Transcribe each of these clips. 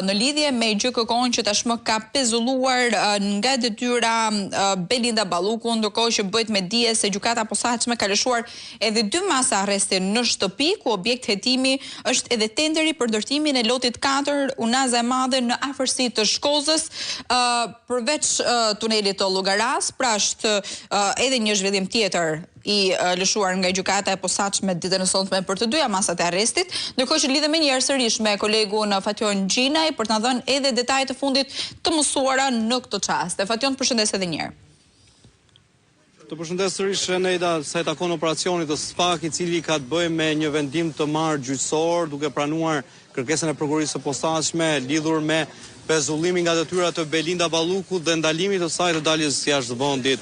Në lidhje me GJKKO-në që tashmë ka pezulluar nga detyra Belinda Ballukun, ndërkohë që bëhet me dije se Gjykata e Posaçme ka lëshuar edhe dy masa arresti në shtëpi, ku objekt hetimi është edhe tenderi për ndërtimin e lotit 4 Unaza e Madhe në afërsi të Shkozës, përveç tunelit të Llogarasë, pra është edhe një zhvillim tjetër i lëshuar nga Gjykata e Posaçme ditën e sotme për të dyja masat e arrestit, ndërkohë që lidhem menjëherë sërish me kolegun Fatjon Gjinaj për të na dhënë edhe detaje të fundit të mësuara në këto çaste. Fatjon, të përshëndes edhe një herë. Të përshëndes sërish Eneida, sa i takon operacionit të SPAK, i cili ka të bëjë me një vendim të marrë gjyqësor, duke pranuar kërkesën e Prokurorisë së Posaçme lidhur me pezullimin nga detyra të Belinda Ballukut dhe ndalimit të saj të daljes jashtë vendit.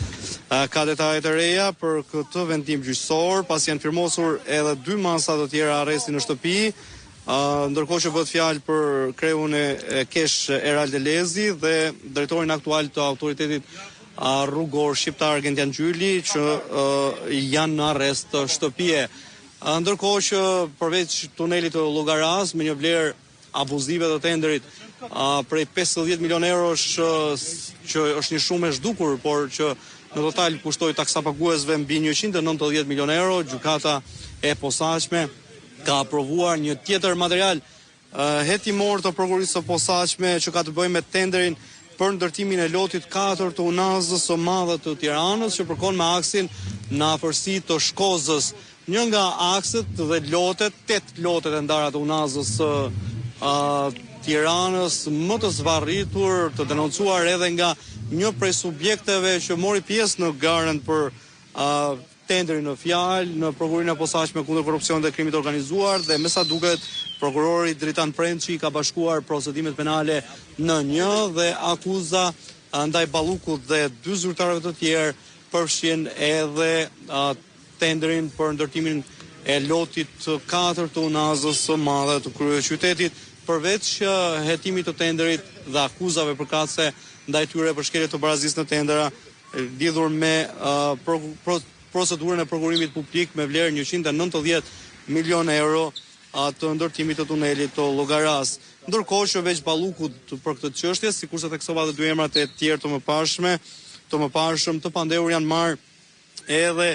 Ka detaje të reja për këtë vendim gjyqësor, pasi janë firmosur edhe dy masa të tjera arresti në shtëpi, ndërkohë që bëhet fjalë për kreun e KESH Erald Elezi dhe drejtorin aktual të Autoritetit Rrugor Shqiptar Gentian Gjyli që janë në arrest shtëpie. Ndërkohë që përveç tunelit të Llogarasë me një vlerë abuzive të tenderit prej 50 milionë eurosh që është një shumë e zhdukur, por që në total kushtoi taksapaguesve mbi 190 milionë euro, gjykata e posaçme ka aprovuar një tjetër material hetimor të Prokurorisë së Posaçme që ka të bëjë me tenderin për ndërtimin e lotit 4 të Unazës së Madhe të Tiranës që përkon me aksin në afërsi të Shkozës. Një nga akset dhe lotet, 8 lotet e ndara të Unazës së Tiranës më të zvarritur, të denoncuar edhe nga një prej subjekteve që mori pjesë në garën për tenderin në fjalë në Prokurorinë e Posaçme kundër Korrupsionit dhe Krimit të Organizuar dhe me sa duket prokurori Dritan Prençi i ka bashkuar procedimet penale në një dhe akuza ndaj Ballukut dhe dy zyrtarëve të tjerë përfshin edhe tenderin për ndërtimin e lotit të katërt të Unazës së Madhe të kryeqytetit, përveç hetimit të tenderit dhe akuzave përkatëse ndaj tyre për shkelje të barazisë në tendera, lidhur me procedurën e prokurimit publik me vlerë 190 milionë euro të ndërtimit të tunelit të Llogarasë. Ndërkohë që veç Ballukut për këtë çështje, sikurse theksova dhe dy emrat e tjerë të mëparshme, të mëparshëm të pandehur janë marrë edhe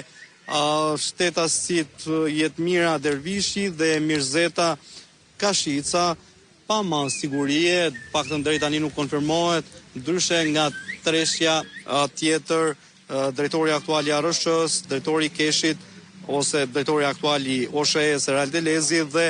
shtetasit Jetmira Dervishi dhe Mirzeta Kashica, pa masë sigurie, të paktën deri tani nuk konfirmohet, ndryshe nga treshja tjetër, drejtori aktual i ARRSH-së, drejtori i KESH-it ose drejtori aktual i OSHEE-së Erald Elezi dhe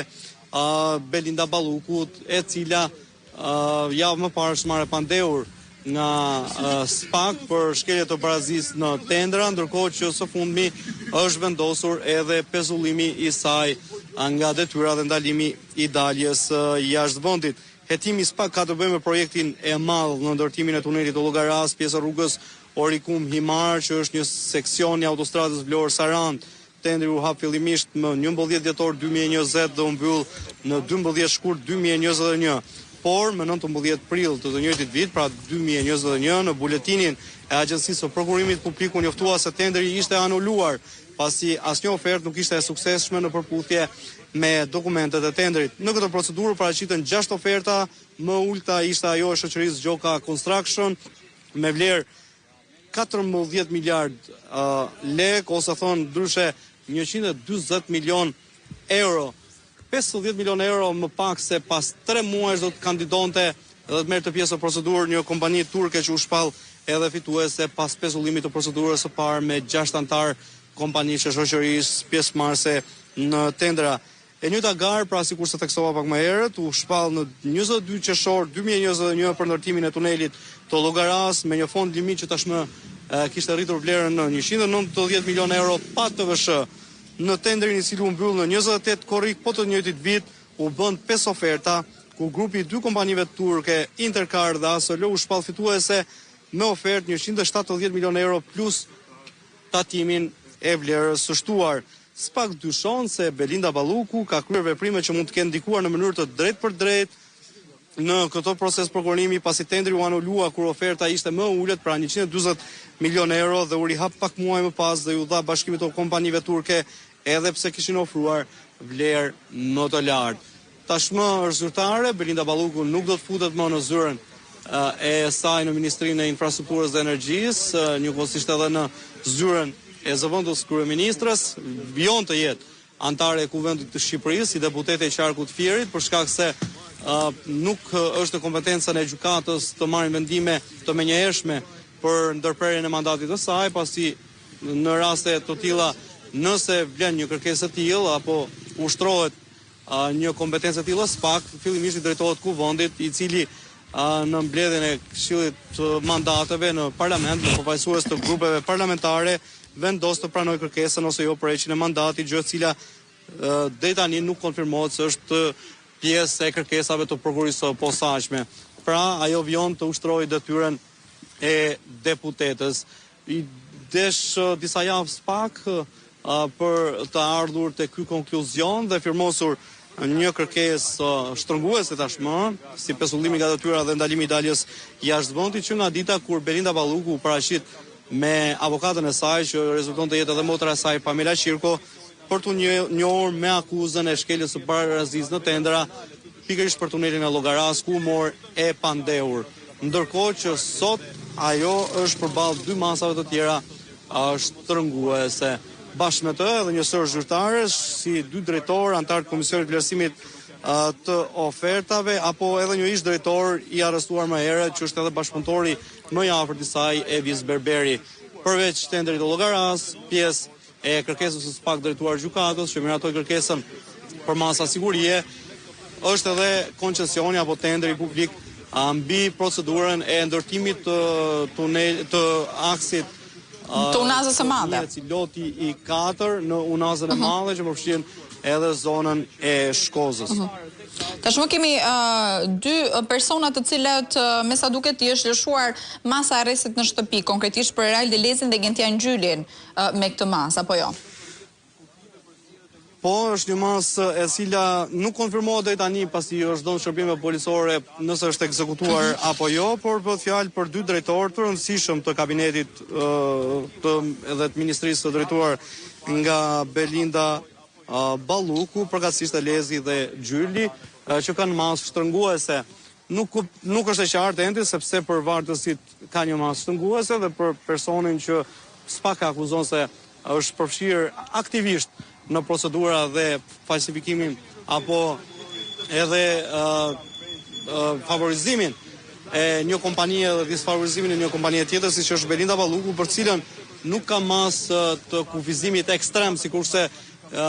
Belinda Ballukut, e cila Javë më parë është marrë e pandehur nga SPAK për shkelje të barazisë në tendera, ndërkohë që së fundmi është vendosur edhe pezullimi i saj nga detyra dhe ndalimi i daljes jashtë vendit. Hetimi i SPAK ka të bëjë me projektin e madh në ndërtimin e tunelit të Llogarasë, pjesë e rrugës Orikum-Himarë, që është një seksion i autostradës Vlorë-Sarandë. Tenderi u hap fillimisht më 11 dhjetor 2020 dhe u mbyll në 12 shkurt 2021. Por, më 19 prill të të njëjtit vit, pra 2021, në buletinin e Agjencisë së Prokurimit Publik u njoftua se tenderi ishte anuluar, pasi asnjë ofertë nuk ishte e suksesshme në përputhje me dokumentet e tenderit. Në këtë procedurë u paraqitën 6 oferta, më e ulëta ishte ajo e shoqërisë Gjoka Construction me vlerë 14 miliard lekë ose thënë ndryshe 140 milion euro. 50 milion euro më pak se pas 3 muajsh do të kandidonte dhe të merrte pjesë në procedurë një kompani turke që u shpall edhe fituese pas pezullimit të procedurës së parë me 6 anëtarë kompanish e shoqërisë pjesëmarrëse në tendera. E njëjta garë, pra sikurse theksova pak më herët, u shpall në 22 qershor 2021 për ndërtimin e tunelit të Llogarasë me një fond limit që tashmë kishte rritur vlerën në 190 milionë euro pa TVSH. Në tenderin i cili u mbyll në 28 korrik po të njëjtit vit, u bënë pesë oferta, ku grupi i dy kompanive turke Intercar dhe ASL u shpall fituese me ofertë 170 milionë euro plus tatimin e vlerës së shtuar. SPAK dyshon se Belinda Balluku ka kryer veprime që mund të kenë ndikuar në mënyrë të drejtpërdrejtë në këtë proces prokurimi pasi tenderi u anulua kur oferta ishte më e ulët, pra 140 milionë euro dhe u rihap pak muaj më pas dhe iu dha bashkimit të kompanive turke edhe pse kishin ofruar vlerë më të lartë. Tashmë është zyrtare, Belinda Balluku nuk do të futet më në zyrën e saj në Ministrinë e Infrastrukturës dhe Energjisë, njëkohësisht edhe në zyrën e zëvendëskryeministres, vijon të jetë anëtare e Kuvendit të Shqipërisë, si deputete e qarkut të Fierit, për shkak se nuk është në kompetencën e gjykatës të marrin vendime të menjëhershme për ndërprerjen e mandatit të saj, pasi në raste të tilla nëse vlen një kërkesë e tillë apo ushtrohet një kompetencë e tillë SPAK fillimisht i drejtohet Kuvendit, i cili në mbledhjen e Këshillit të Mandateve në Parlament me përfaqësues të grupeve parlamentare vendos të pranojë kërkesën ose jo për heqjen e mandatit, gjë e cila deri tani nuk konfirmohet se është pjesë e kërkesave të Prokurorisë së Posaçme. Pra, ajo vijon të ushtrojë detyrën e deputetes. I desh disa javë SPAK për të ardhur te ky konkluzion dhe firmosur një kërkesë shtrënguese tashmë, si pezullimi nga detyra dhe ndalimi i daljes jashtë vendit që nga dita kur Belinda Balluku u paraqit me avokaten e saj që rezulton të jetë edhe motra e saj Pamela Qirko për t'u njohur me akuzën e shkeljes së barazisë në tendera pikërisht për tunelin e Llogarasë ku u mor e pandehur. Ndërkohë që sot ajo është përballë dy masave të tjera shtrënguese. Bashkë me të edhe një sërë zyrtarësh, si dy drejtorë, anëtarë të Komisionit të Vlerësimit të Ofertave apo edhe një ish-drejtor i arrestuar më herët, që është edhe bashkëpunëtori më i afërt i saj, Evis Berberi. Përveç tenderit të Llogarasë, pjesë e kërkesës së SPAK drejtuar gjykatës që miratoi kërkesën për masa sigurie, është edhe koncesioni apo tenderi publik mbi procedurën e ndërtimit të tunel të aksit të Unazës së Madhe. Si loti i 4 në Unazën e mhm. Madhe që përfshin edhe zonën e Shkozës. Mhm. Tashmë kemi dy persona të cilët me sa duket i është lëshuar masa e arrestit në shtëpi, konkretisht për Erald Elezin dhe Gentian Gjylin. me këtë masë, apo jo? Po, është një masë e cila nuk konfirmohet deri tani pasi është dhënë shërbimeve policore nëse është ekzekutuar mhm. apo jo, por bëhet fjalë për dy drejtorë të rëndësishëm të kabinetit të edhe të ministrisë së drejtuar nga Belinda Balluku, përkatësisht Elezi dhe Gjyli, që kanë masë shtrënguese. Nuk nuk është e qartë ende sepse për vartësit ka një masë shtrënguese dhe për personin që SPAK akuzon se është përfshirë aktivisht në procedura dhe falsifikimin apo edhe favorizimin e një kompanie dhe disfavorizimin e një kompanie tjetër, siç është Belinda Balluku, për cilën nuk ka masë të kufizimit ekstrem, sikurse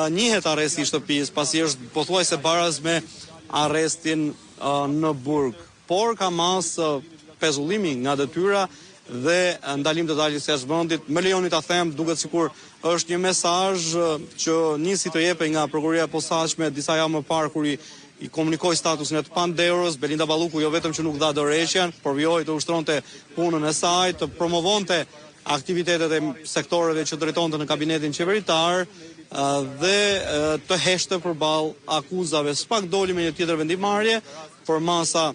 njihet arresti i shtëpisë, pasi është pothuajse baraz me arrestin në burg, por ka masë pezullimi nga detyra dhe ndalim të daljes jashtë vendit. Më lejoni ta them, duket sikur është një mesazh që nisi të jepej nga Prokuroria e Posaçme disa javë më parë kur i i komunikoi statusin e të pandehurës, Belinda Balluku jo vetëm që nuk dha dorëheqjen, por vijoi të ushtronte punën e saj, të promovonte aktivitetet e sektorëve që drejtonte në kabinetin qeveritar dhe të heshtte përballë akuzave. SPAK doli me një tjetër vendimmarrje për masa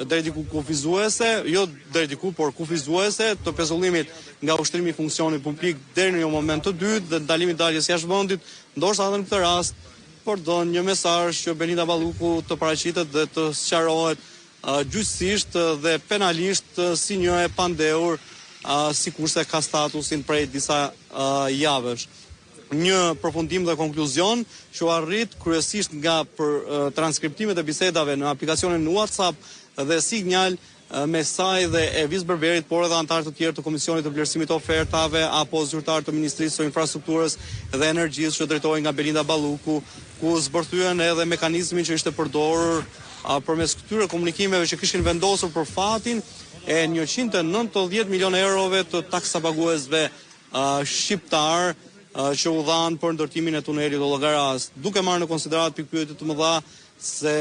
deri diku kufizuese, jo deri diku, por kufizuese të pezullimit nga ushtrimi i funksionit publik deri në një moment të dytë dhe ndalimit të daljes jashtë vendit, ndoshta edhe në këtë rast për të dhënë një mesazh që Belinda Balluku të paraqitet dhe të sqarohet gjyqësisht dhe penalisht si një e pandehur sikurse ka statusin prej disa javësh. Një përfundim dhe konkluzion që u arrit kryesisht nga për transkriptimet e bisedave në aplikacionin WhatsApp dhe Signal mes saj dhe Evis Berberit, por edhe anëtarë të tjerë të Komisionit të Vlerësimit të Ofertave apo zyrtarë të Ministrisë së Infrastrukturës dhe Energjisë që drejtohej nga Belinda Balluku, ku zbërthyen edhe mekanizmin që ishte përdorur përmes këtyre komunikimeve që kishin vendosur për fatin e 190 milionë eurove të taksapaguesve shqiptarë që u dhanë për ndërtimin e tunelit të Llogarasë, duke marrë në konsideratë pikëpyetje të mëdha se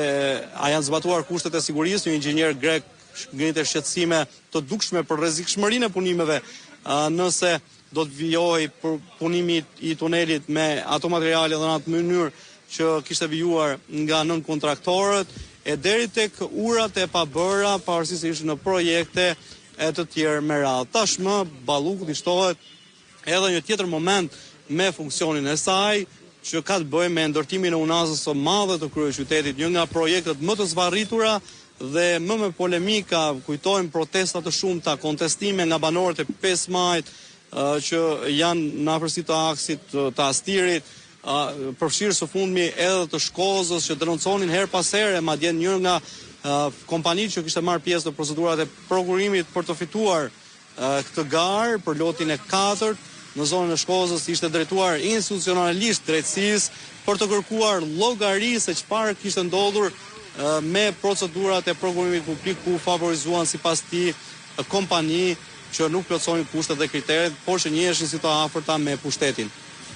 a janë zbatuar kushtet e sigurisë, një inxhinier grek ngrinte shqetësime të dukshme për rrezikshmërinë e punimeve nëse do të vijohej punimi i tunelit me ato materiale dhe në atë mënyrë që kishte vijuar nga nënkontraktorët, e deri tek urat e pabëra, pavarësisht se ishin në projekte e të tjerë me radhë. Tashmë Ballukut i shtohet edhe një tjetër moment me funksionin e saj. që ka të bëjë me ndërtimin e unazës së madhe të kryeqytetit, një nga projektet më të zvarritura dhe më me polemika, kujtojmë protesta të shumta, kontestime nga banorët e 5 majit që janë në afërsi të aksit të Astirit, përfshirë së fundmi edhe të Shkozës që denonconin herë pas here, madje një nga kompanitë që kishte marrë pjesë në procedurat e prokurimit për të fituar këtë garë për lotin e katërt në zonën e Shkozës ishte drejtuar institucionalisht drejtësisë për të kërkuar llogari se çfarë kishte ndodhur me procedurat e prokurimit publik ku favorizuan sipas tij kompani që nuk plotësonin kushtet dhe kriteret, por që njiheshin si të afërta me pushtetin.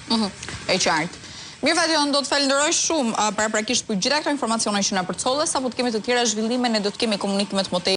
Mhm. E qartë. Mirë Fatjon, do të falenderoj shumë paraprakisht për gjitha këto informacione që na përcolle, sapo të kemi të tjera zhvillime ne do të kemi komunikime të mëtejshme.